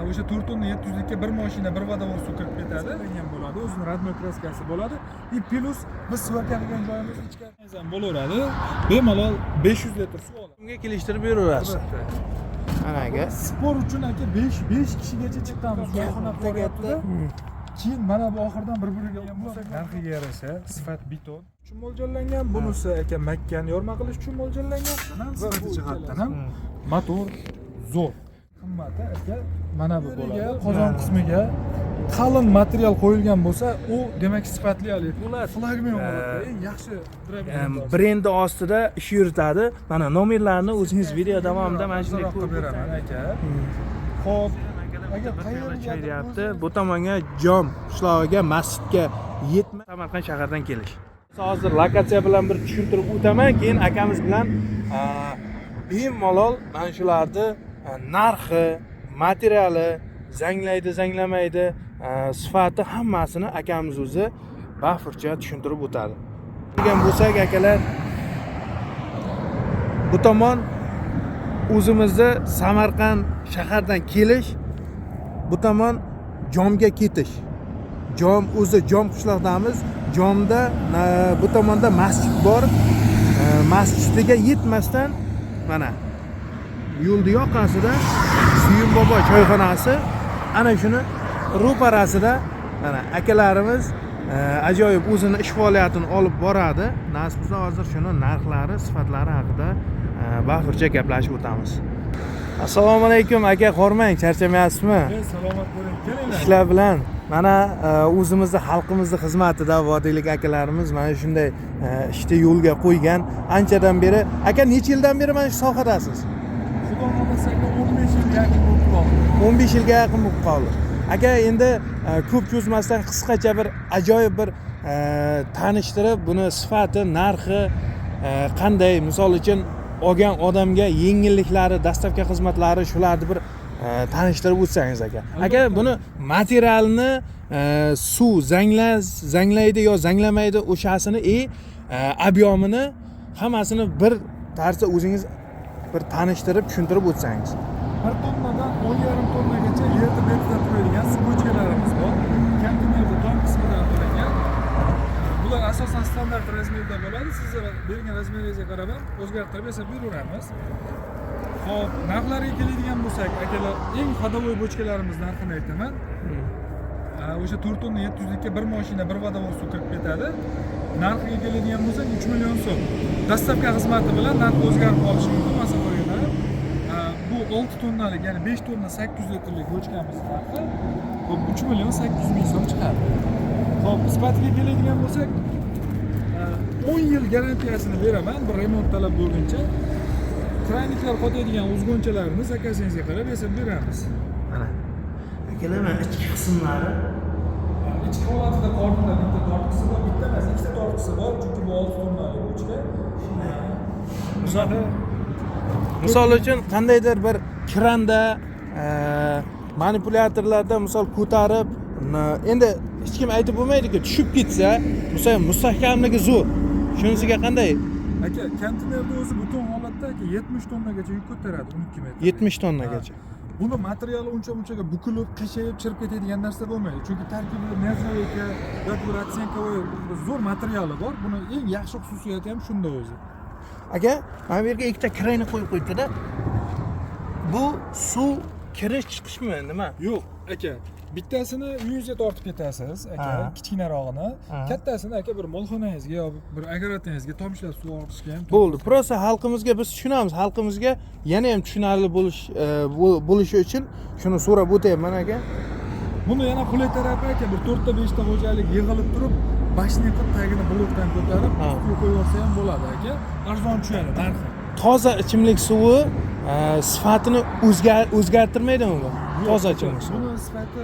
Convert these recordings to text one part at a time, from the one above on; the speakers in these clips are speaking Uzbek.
O'sha 4 tonna 700 likka bir mashina, bir водовоз suv kirib ketadi. Degan bo'ladi, o'zini родной краска si bo'ladi. И плюс biz сварка qilgan joyimiz ichkarisi ham bo'laveradi. Bemalol 500 litr suv oladi. Unga kelishtirib beraverasiz. Albatta. Mana aka. Sport uchun, aka, 5 kishigacha chiqqanmiz. Choyxona boryapti-da. Keyin mana bu oxiridan bir-biriga bo'lsa, narxiga yarasha sifat beton uchun mo'ljallangan. Bunisi, aka, makkani yorma qilish uchun mo'ljallangan. Sifati jihatdan ham motor zo'r. Qimmati, aka, mana bu bo'ladi. Qozon qismiga qalin material qo'yilgan bo'lsa, u demak sifatli haligi. Bular Flagman bo'ladi. Eng yaxshi Em, brendi ostida ish yuritadi. Mana nomerlarni o'zingiz video davomida mana shunday qilib ko'rib beraman, aka. Xo'p, aka, choy qayerga deyapti. Bu tomonga, Jom qishlog'iga, masjidga yetma, Samarqand shahridan kelish. Hozir lokatsiya bilan bir tushuntirib o'taman, keyin akamiz bilan bemalol mana shularni narxi, materiali, zanglaydi, zanglamaydi, sifati, hammasini akamiz o'zi bafurja tushuntirib o'tadi. Degan bo'lsak, akalar, bu tomon o'zimizni Samarqand shahardan kelish, bu tomon Jomga ketish. Jom o'zi, Jom qishloqdamiz. Jomda bu tomonda masjid bor. Masjidiga yetmasdan mana yo'lni yoqasida Suyun bobo choyxonasi, ana shuni ro'parasida mana akalarimiz ajoyib o'zini ish faoliyatini olib boradi. Nasib qilsa, hozir shuni narxlari, sifatlari haqida bafurja gaplashib o'tamiz. Assalomu alaykum, aka, hormang, charchamayapsizmi? Salomat bo'ling. Kelinglar. Ishlar bilan mana o'zimizni xalqimizni xizmatida vodiylik akalarimiz mana shunday ishni yo'lga qo'ygan anchadan beri. Aka, necha yildan beri mana shu sohadasiz? Xudo xohlasa, aka, 15 yil yaqin bo'lib qoldi. 15 yilga yaqin bo'lib qoldi, aka. Endi ko'p cho'zmasdan qisqacha bir ajoyib bir tanishtirib, buni sifati, narxi qanday, misol uchun olgan odamga yengilliklari, доставка xizmatlari, shularni bir tanishtirib o'tsangiz, aka. Aka, buni materialini, suv zanglaydi yo zanglamaydi, o'shasini и объем ini, hammasini bir tarzda o'zingiz bir tanishtirib, tushuntirib o'tsangiz. 1 tonnadan 10,5 tonnagacha yerda betida turadigan suv bochkalarimiz bor. Konteynerda tom qismidan qilingan. Bular asosan standart размер da bo'ladi. Sizni bergan размер ingizga qarab ham o'zgartirib yasab beraveramiz. Xo'p, narxlariga keladigan bo'lsak, akalar, eng ходовой bochkalarimiz narxini aytaman. O'sha 4 tonna 700 likka bir mashina, bir водовоз suv kirib ketadi. Narxiga keladigan bo'lsak, 3 million so'm. Доставка xizmati bilan narx o'zgarib qolishi mumkin masofaga qarab. Bu 6 tonnalik, ya'ni 5 tonna 800 litrlik bochkamiz narxi, xo'p, 3 million 800 ming so'm chiqadi. Xo'p, sifatiga keladigan bo'lsak, 10 yil garantiyasini beraman, bir remont talab bo'lguncha. Краник lar qotadigan узгонча larini заказ ingizga qarab yasab beramiz. Mana, akalar, mana ichki qismlari. Ichki holatida qornida bitta tortqisi bor, bitta emas, ikkita tortqisi bor, chunki bu 6 tonnalik bochka. Misol uchun qandaydir bir kranda, manipulyatorlarda misol ko'tarib, endi hech kim aytib bo'lmaydiki, tushib ketsa, misol, mustahkamligi zo'r. Shunisiga qanday? Aka, konteynerni o'zi butun holatda, aka, 70 tonnagacha yuk ko'taradi, 12 metr. 70 tonnagacha. Buni materiali uncha munchaga bukilib, qiyshayib, chirib ketadigan narsa bo'lmaydi. Chunki tarkibida нержавейка yoki рацинковый zo'r materiali bor. Buni eng yaxshi xususiyati ham shunda o'zi. Aka, mana bu yerga ikkita krani qo'yib qo'yibdida. Bu suv kirish chiqishmi, nima? Yo'q, aka. Bittasini uyingizga tortib ketasiz, aka, kichkinarog'ini. Kattasini, aka, bir molxonangizga yo bir огород ingizga tomchilatib suv oqizishga ham. Bo'ldi. Просто xalqimizga, biz tushunamiz, xalqimizga yana ham tushunarli bo'lishi uchun shuni so'rab o'tyapman, aka. Buni yana qulay tarafi, aka, bir to'rtta, beshta xo'jalik yig'ilib turib, башня qilib, tagini blokdan ko'tarib, ustiga qo'yib yuborsa ham bo'ladi, aka. Arzon tushadi narxi. Toza ichimlik suvi sifatini o'zgartirmaydimi bu? Yo'q, Toza aka, ichimlik suvi. Buni sifati,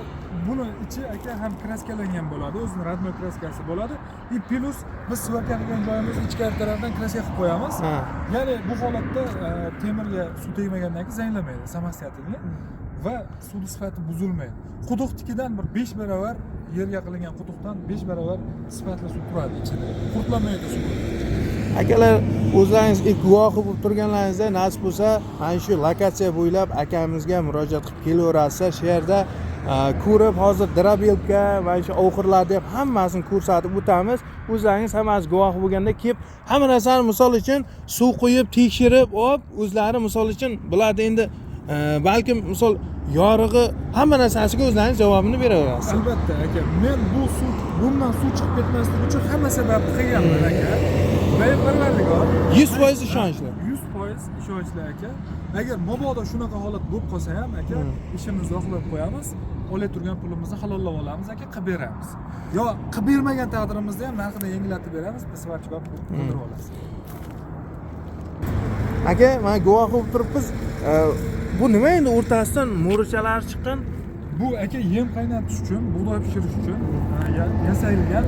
buni ichi, aka, ham краска langan bo'ladi, o'zini родной краска si bo'ladi. И плюс biz сварка qilgan joyimizni ichkari tarafdan краска qilib qo'yamiz. Ya'ni bu holatda temirga suv tegmagandan keyin zanglamaydi самостоятельно va suvni sifati buzilmaydi. Quduqnikidan bir 5 barobar, yerga qilingan quduqdan 5 barobar sifatli suv turadi ichida. Qurtlamaydi suv. Akalar, o'zlaringiz ilk guvohi bo'lib turganlaringizda, nasib bo'lsa, mana shu lokatsiya bo'ylab akamizga murojaat qilib kelaverasizlar. Shu yerda ko'rib, hozir дробилка, mana shu oxurlarni ham hammasini ko'rsatib o'tamiz. O'zlaringiz hammasi guvohi bo'lganda kelib, hamma narsani misol uchun suv quyib, tekshirib olib, o'zlari misol uchun biladi endi, balkim misol yorig'i hamma narsasiga o'zlaringiz javobini beraverasiz. Albatta, aka, men bu suv, bundan suv chiqib ketmasligi uchun hamma sababni qilganman, aka. Xudoyim parvardigor. 100% ishonchli. 100% ishonchli, aka. Agar mabodo shunaqa holat bo'lib qolsa ham, aka, ishimizni oqlab qo'yamiz, ola turgan pulimizni halollab olamiz, aka, qilib beramiz. Yo qilib bermagan taqdirimizda ham narxini yengillatib beramiz, сварщик olib qildirib olasiz. Aka, mana guvohi bo'lib turibmiz. Bu nima endi, o'rtasidan mo'richalar chiqqan? Bu, aka, yem qaynatish uchun, bug'doy pishirish uchun yasalgan.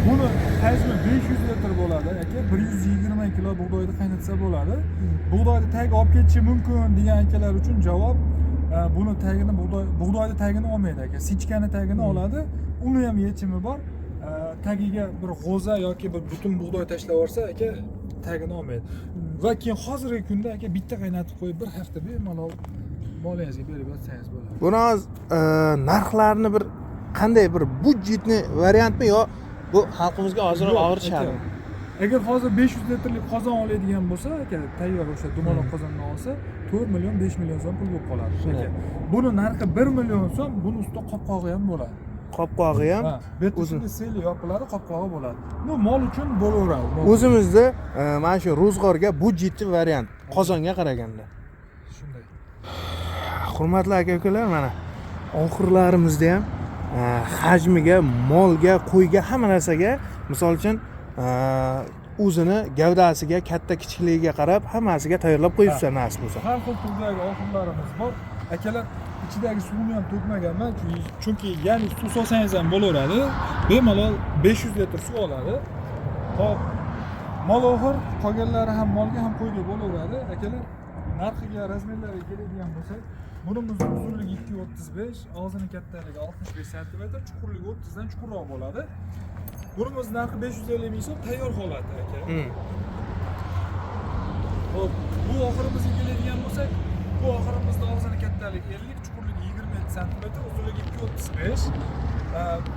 Buni hajmi 500 litr bo'ladi, aka, 120 kilo bug'doyni qaynatsa bo'ladi. Bug'doyni tagi olib ketishi mumkin degan akalar uchun javob: buni tagini, bug'doyni tagini olmaydi, aka, сечка ni tagini oladi. Uni ham yechimi bor. Tagiga bir g'o'za yoki bir butun bug'doy tashlab yuborsa, aka, tagini olmaydi. Va keyin hozirgi kunda, aka, bitta qaynatib qo'yib, bir hafta bemalol bolangizga berib yotsangiz bo'ladi. Buni hozir narxlarini bir qanday, bir budjetni variantmi yo bu xalqimizga ozroq Yo'q, og'ir aka. tushadimi? Agar hozir 500 litrlik qozon oladigan bo'lsa, aka, tayyor o'sha dumaloq qozondan olsa, 4 million, 5 million so'm pul bo'lib qoladi, Shunday. aka. Buni narxi 1 million so'm, buni ustida qopqog'i ham bo'ladi. Qopqog'i ham. Ha, bu yerda shunday seli yopiladi, qopqog'i bo'ladi. Bu mol uchun bo'laveradi. O'zimizda mana shu ro'zg'orga budjetli variant qozonga qaraganda. Shunday. Hurmatli aka ukalar, mana oxirlarimizda ham hajmiga, molga, qo'yga, hamma narsaga, misol uchun, o'zini gavdasiga, katta kichikligiga qarab hammasiga tayyorlab qo'yibsan, nasib bo'lsa. Har xil turdagi oxurlarimiz bor. Akalar, ichidagi suvni ham to'kmaganman, chunki ya'ni suv solsangiz ham bo'laveradi. Bemalol 500 litr suv oladi. Hop, mol oxur, qolganlari ham molga, ham qo'yga bo'laveradi. Akalar, narxiga, razmerlariga keladigan bo'lsak, bunimiz uzunligi 2,35, og'zini kattaligi 65 santimetr, chuqurligi 30 dan chuqurroq bo'ladi. Bunimiz narxi 550 ming so'm, tayyor holati, aka. Xo'p, bu oxirimizga keladigan bo'lsak, bu oxirimizni og'zini kattaligi 50, chuqurligi 27 santimetr, uzunligi 2,35.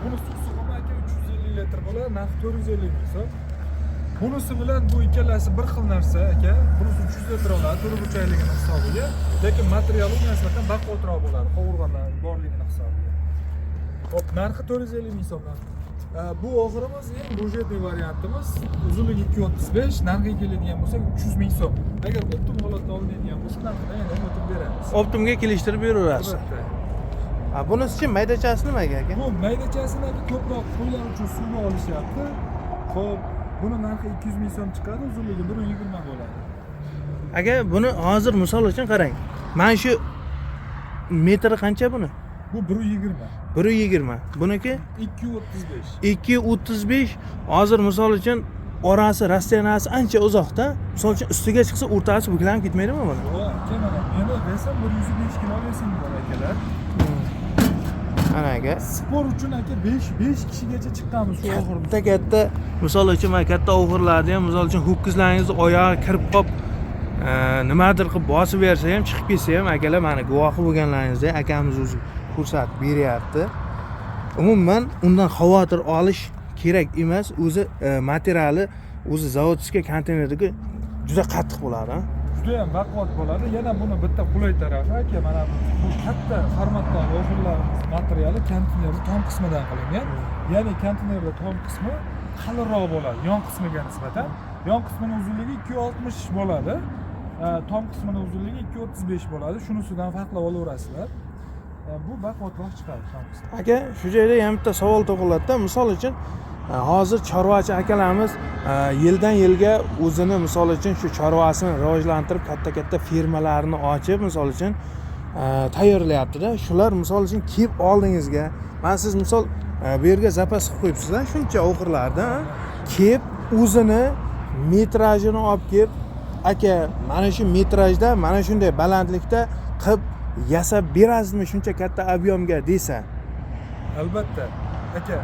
Buni suv sig'imi, aka, 350 litr bo'ladi, narxi 450 ming so'm. Bunisi bilan bu ikkalasi bir xil narsa, aka. Bunisi 300 litr oladi, to'rtburchakligini hisobiga, lekin materiali unga nisbatan baquvvatroq bo'ladi, qovurg'alar borligini hisobiga. Xo'p, narxi 450 ming so'mdan. Bu oxirimiz eng бюджетный variantimiz. Uzunligi 2,35, narxiga keladigan bo'lsak 300 ming so'm. Agar оптом holatda olinadigan bo'lsa, narxidan yana o'tib beramiz. Оптом ga kelishtirib beraverasiz. Albatta. Ha, bunisichi, maydachasi nimaga, aka? Bu maydachasini, aka, ko'proq qo'ylar uchun suvga olishyapti. Xo'p, buni narxi 200 ming so'm chiqadi, uzunligi 1,20 bo'ladi. Aka, buni hozir misol uchun qarang, mana shu metri qancha buni? Bu 1,20. 1,20. Buniki? 2,35. 2,35. Hozir misol uchun orasi, расстояния si ancha uzoqda, misol uchun ustiga chiqsa, o'rtasi buklanib ketmaydimi buni? Yo'q, aka, mana meni вес im 105 kilo вес im bor, akalar. Ana, aka. Sport uchun, aka, 5 kishigacha chiqqanmiz shu oxirida. Katta katta, misol uchun, mana katta o'g'irlarni ham, misol uchun, ho'kizlaringizni oyog'i kirib qolib, nimadir qilib bosib bersa ham, chiqib ketsa ham, akalar, mana guvohi bo'lganlaringizda akamiz o'zi ko'rsatib beryapti. Umuman undan xavotir olish kerak emas. O'zi materiali, o'zi заводской konteynerdagi juda qattiq bo'ladi, a? Judayam baquvvat bo'ladi. Yana buni bitta qulay tarafi, aka, mana bu katta formatdagi oxurlarimiz materiali konteynerni tom qismidan qilingan. Ya'ni konteynerni tom qismi qalinroq bo'ladi yon qismiga nisbatan. Yon qismini uzunligi 2,60 bo'ladi. Tom qismini uzunligi 2,35 bo'ladi. Shunisidan farqlab olaverasizlar. Bu baquvvatroq chiqadi tom qismi. Aka, shu joyda yana bitta savol tug'iladida. Misol uchun, hozir chorvachi akalarimiz yildan yilga o'zini, misol uchun, shu chorvasini rivojlantirib, katta katta firmalarni ochib, misol uchun, tayyorlayaptida. Shular, misol uchun, kelib oldingizga, mana siz, misol, bu yerga zapas qilib qo'yibsizlar shuncha o'g'irlarni, kelib o'zini metrajini olib kelib, aka, mana shu metrajda, mana shunday balandlikda qilib yasab berasizmi shuncha katta объем ga, desa? Albatta, aka.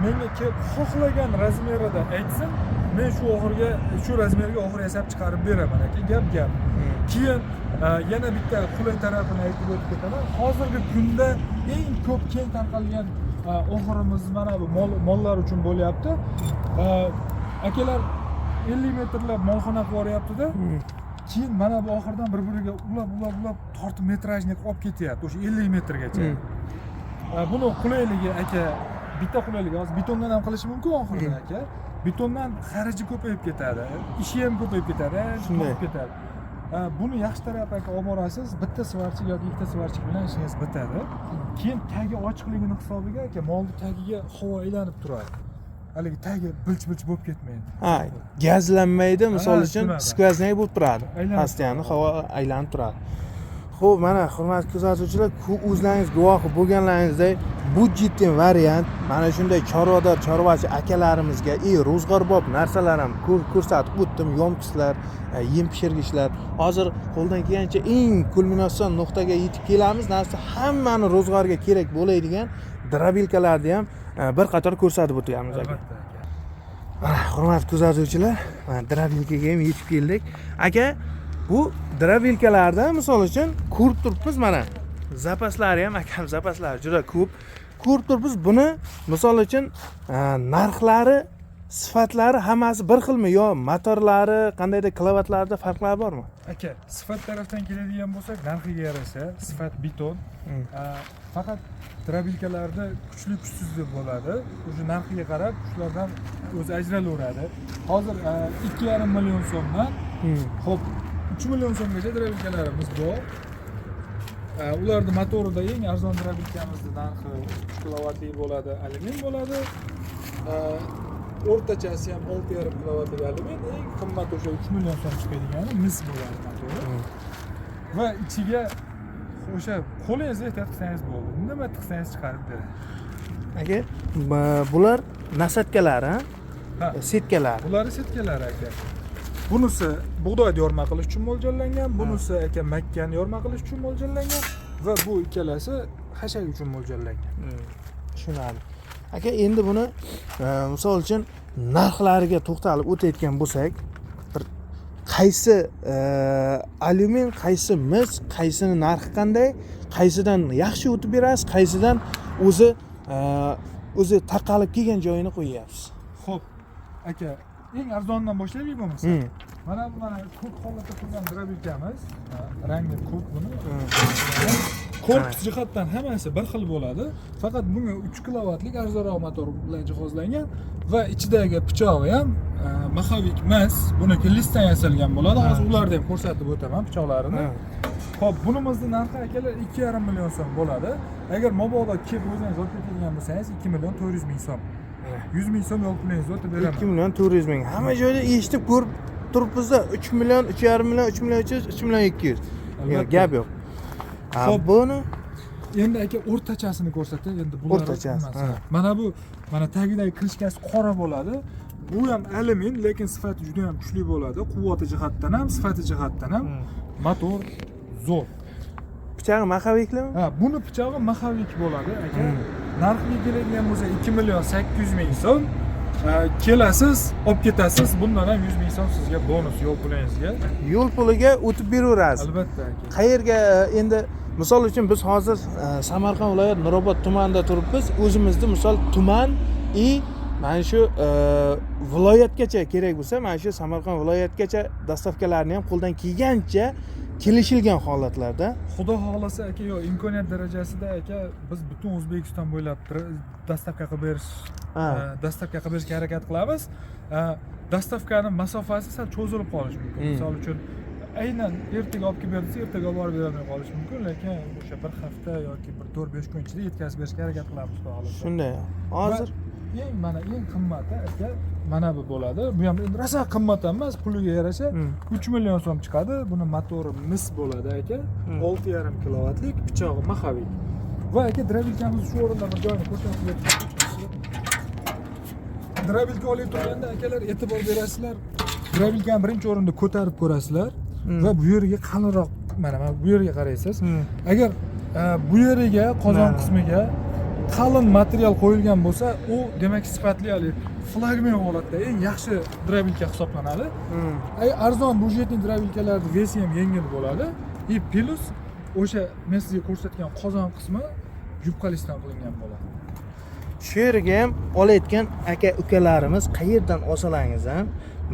Menga kelib xohlagan razmerida aytsin, men shu oxirga, shu razmerga oxir yasab chiqarib beraman aka, gap gap. Keyin yana bitta qulay tarafini aytib o'tib ketaman. Hozirgi kunda eng ko'p keng tarqalgan oxirimiz mana bu mollar uchun bo'lyapti. Akalar 50 metrlab molxona qilib yuboryapti-da. Keyin mana bu oxirdan bir-biriga ulab, ulab, ulab tortib метражный qilib olib ketyapti o'sha 50 metrgacha. Buni qulayligi aka, bitta qulayligi, hozir betondan ham qilishi mumkin oxirida aka. Betondan xaraji ko'payib ketadi, ishi ham ko'payib ketadi, ancha Shunday. to'lib ketadi. Buni yaxshi tarafi aka, olib borasiz, bitta сварщик yoki ikkita сварщик bilan ishingiz bitadi. Keyin tagi ochiqligini hisobiga aka, molni tagiga havo aylanib turadi. Haligi tagi bilch-bilch bo'lib ketmaydi. Ha, gazlanmaydi, misol Ha, uchun shunaqa. Сквозняк bo'lib turadi. Aylanib Постоянно turadi. Havo aylanib turadi. Xo'p, mana hurmatli kuzatuvchilar, o'zlaringiz guvohi bo'lganlaringizdek, budjetli variant mana shunday chorvador, chorvachi akalarimizga и ro'zg'orbop narsalar ham ko'rsatib o'tdim, ёмкость lar, yem pishirgichlar. Hozir qo'ldan kelgancha eng kulminatsion nuqtaga yetib kelamiz. Narsa hammani ro'zg'orga kerak bo'ladigan дробилка larni ham bir qator ko'rsatib o'tyapmiz aka. Albatta aka. Mana hurmatli kuzatuvchilar, mana дробилка ga ham yetib keldik. Aka, bu дробилка larda misol uchun ko'rib turibmiz, mana zapaslari ham akam, zapaslari juda ko'p. Ko'rib turibmiz, buni misol uchun narxlari, sifatlari hammasi bir xilmi yo motorlari qandaydir kilovatlarda farqlar bormi? Aka, sifat tarafdan keladigan bo'lsak, narxiga yarasha sifat beton. Faqat дробилка larda kuchli, kuchsiz deb bo'ladi. O'sha narxiga qarab shulardan o'zi ajralaveradi. Hozir 2,5 million so'mdan, ho'p, 3 million so'mgacha дробилка larimiz bor. Ularni motorida eng arzon дробилка mizni narxi 3 kilovatli bo'ladi, alyumin bo'ladi. O'rtachasi ham 6,5 kilovatli alyumin, eng qimmat o'sha 3 million so'm chiqadigani mis bo'ladi motori. Va ichiga o'sha qo'lingizni ehtiyot qilsangiz bo'ldi, nima tiqsangiz chiqarib beradi. Aka, bular насадка lar, ha? Ha. Сетка lar. Bularni сетка lari aka. Bunisi bug'doyni yorma qilish uchun mo'ljallangan, bunisi aka makkani yorma qilish uchun mo'ljallangan va bu ikkalasi xashak uchun mo'ljallangan. Tushunarli aka. Endi buni misol uchun narxlariga to'xtalib o'tayotgan bo'lsak, bir qaysi alyumin, qaysi mis, qaysini narxi qanday, qaysidan yaxshi o'tib berasiz, qaysidan o'zi taqalib kelgan joyini qo'yyapsiz? Ho'p aka, eng arzonidan boshlaylik bo'lmasa. Mana bu, mana ko'k holatda turgan дробилка miz, rangi ko'k buni. Korpus jihatdan hammasi bir xil bo'ladi, faqat bunga 3 kilovatlik arzonroq motor bilan jihozlangan va ichidagi pichog'i ham маховик emas, buniki лист dan yasalgan bo'ladi. Hozir ularni ham ko'rsatib o'taman, pichoqlarini. Ho'p, bunimizni narxi akalar 2,5 million so'm bo'ladi. Agar mabodo kelib o'zingiz olib ketadigan bo'lsangiz, 2 million 400 ming so'm, 100 ming so'm yo'l pulingizni o'tib beraman. 2 million 400 ming. Hamma joyda eshitib ko'rib turibmizda, 3 million, 3,5 million, 3 million 300, 3 million 200. Albatta. Gap yo'q. Ha, Xo'p. buni Endi aka, o'rtachasini ko'rsatay endi bular. O'rtachasi, nimasi. Ha. Mana bu, mana tagidagi крышка si qora bo'ladi. Bu ham alyumin, lekin sifati juda ham kuchli bo'ladi, quvvati jihatdan ham, sifati jihatdan ham. Motor zo'r. Pichog'i маховик limi? Ha, buni pichog'i маховик bo'ladi aka. Narxiga keladigan bo'lsa, 2 million 800 ming so'm. Kelasiz, olib ketasiz, bundan ham 100 ming so'm sizga bonus yo'l pulingizga. Yo'l puliga o'tib beraverasiz? Albatta aka. Qayerga endi misol uchun biz hozir Samarqand viloyat Nurobod tumanida turibmiz. O'zimizni misol tuman и mana shu viloyatgacha kerak bo'lsa, mana shu Samarqand viloyatgacha доставка larni ham qo'ldan kelgancha kelishilgan holatlarda. Xudo xohlasa aka, yo'q, imkoniyat darajasida aka, biz butun O'zbekiston bo'ylab доставка qilib berish доставка qilib berishga harakat qilamiz. Доставка ni masofasi sal cho'zilib qolishi mumkin. Misol uchun, aynan ertaga olib kelib berdingiz, ertaga olib borib berolmay qolishi mumkin, lekin o'sha bir hafta yoki bir 4-5 kun ichida yetkazib berishga harakat qilamiz, xudo xohlasa. Shunday hozir. Va eng, mana eng qimmati aka mana bu bo'ladi. Bu ham endi rosa qimmat ham emas, puliga yarasha. 3 million so'm chiqadi. Buni motori mis bo'ladi aka, 6,5 kilovatlik, pichog'i маховик. Va aka, дробилка mizni shu o'rinda bir joyini ko'rsatib berib, дробилка olib turganda akalar e'tibor berasizlar, дробилка ni birinchi o'rinda ko'tarib ko'rasizlar va bu yeriga qalinroq, mana bu yerga qaraysiz. Agar bu yeriga, qozon qismiga Qalin material qo'yilgan bo'lsa, u demak sifatli, haligi flagman holatda eng yaxshi дробилка hisoblanadi. Ay, arzon бюджетный дробилка larni вес i ham yengil bo'ladi и плюс o'sha men sizga ko'rsatgan qozon qismi yupqa listdan qilingan bo'ladi. Shu yerga ham olayotgan aka ukalarimiz qayerdan olsalaringiz ham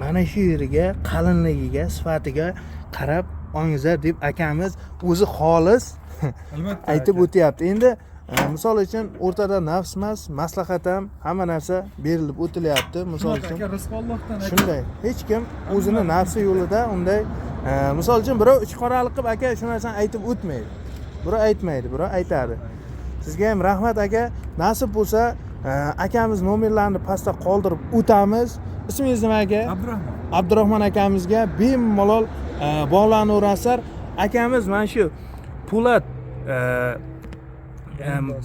mana shu yeriga, qalinligiga, sifatiga qarab olingizlar deb akamiz o'zi xolis Albatta, aytib aka. o'tyapti. Endi misol uchun, o'rtada nafs emas, maslahat ham, hamma narsa berilib o'tilyapti, misol Shunaqa uchun. aka, rizq Allohdan, aka. Shunday, hech kim o'zini nafsi yo'lida unday misol uchun, birov ichqoralik qilib, aka, shu narsani aytib o'tmaydi, birov aytmaydi, birov aytadi. Sizga ham rahmat, aka. Nasib bo'lsa, akamiz nomerlarini pastda qoldirib o'tamiz. Ismingiz nima, aka? Abdurahmon. Abdurahmon akamizga bemalol bog'lanaverasizlar. Akamiz mana shu Po'lat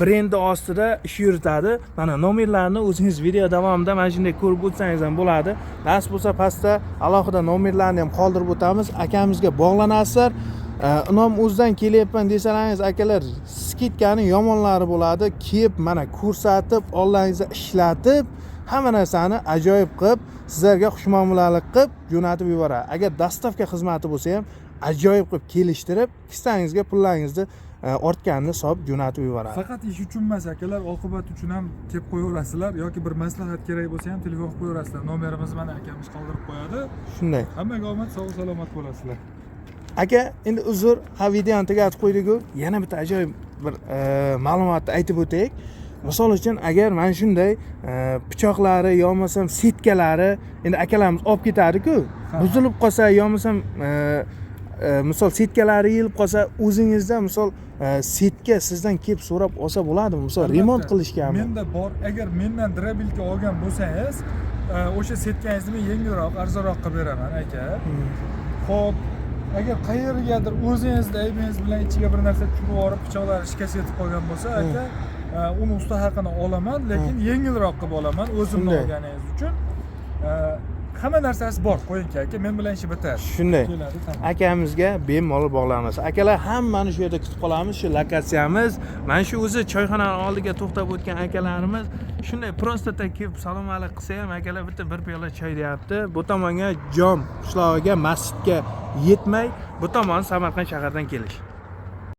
brendi ostida ish yuritadi. Mana nomerlarni o'zingiz video davomida mana shunday ko'rib o'tsangiz ham bo'ladi. Nasib bo'lsa, pastda alohida nomerlarni ham qoldirib o'tamiz, akamizga bog'lanasizlar. Inom o'zidan kelyapman desalaringiz, akalar, скидка ni yomonlari bo'ladi. Kelib, mana ko'rsatib, oldingizda ishlatib, hamma narsani ajoyib qilib, sizlarga xushmuomalalik qilib jo'natib yuboradi. Agar доставка xizmati bo'lsa ham, ajoyib qilib kelishtirib, kissangizga pullaringizni ortganini solib jo'natib yuboradi. Faqat ish uchun emas, akalar, oqibat uchun ham kelib qo'yaverasizlar yoki bir maslahat kerak bo'lsa ham telefon qilib qo'yaverasizlar. Nomerimizni mana akamiz qoldirib qo'yadi. Shunday. Hammaga omad, sog' salomat bo'lasizlar. Aka, endi uzr, ha, videoni tugatib qo'ydiku, yana bitta ajoyib bir ma'lumotni aytib o'taylik. Misol uchun, agar mana shunday pichoqlari yo bo'lmasam setkalari, endi akalarimiz olib ketadiku, buzilib qolsa yo bo'lmasam misol setkalari yeyilib qolsa, o'zingizda misol setka sizdan kelib so'rab olsa bo'ladimi, misol Albatta, remont qilishgami? Menda bor. Agar mendan дробилка olgan bo'lsangiz, o'sha setkangizni men yengilroq, arzonroq qilib beraman, aka. Ho'p, agar qayergadir o'zingizni aybingiz bilan ichiga bir narsa tushirib yuborib, pichoqlari shikast yetib qolgan bo'lsa, aka, uni usta haqini olaman, lekin yengilroq qilib olaman o'zimni olganingiz uchun. Hamma narsasi bor, qo'yingki, aka, men bilan ishi bitadi. Shunday. Keladi, tamom. Akamizga bemalol bog'lanamiz. Akalar, hammani shu yerda kutib qolamiz. Shu lokatsiyamiz mana shu, o'zi choyxonani oldiga to'xtab o'tgan akalarimiz shunday просто так kelib salom alik qilsa ham, akalar bitta bir piyola choy deyapti. Bu tomonga, Jom qishlog'iga, masjidga yetmay, bu tomon Samarqand shahardan kelish.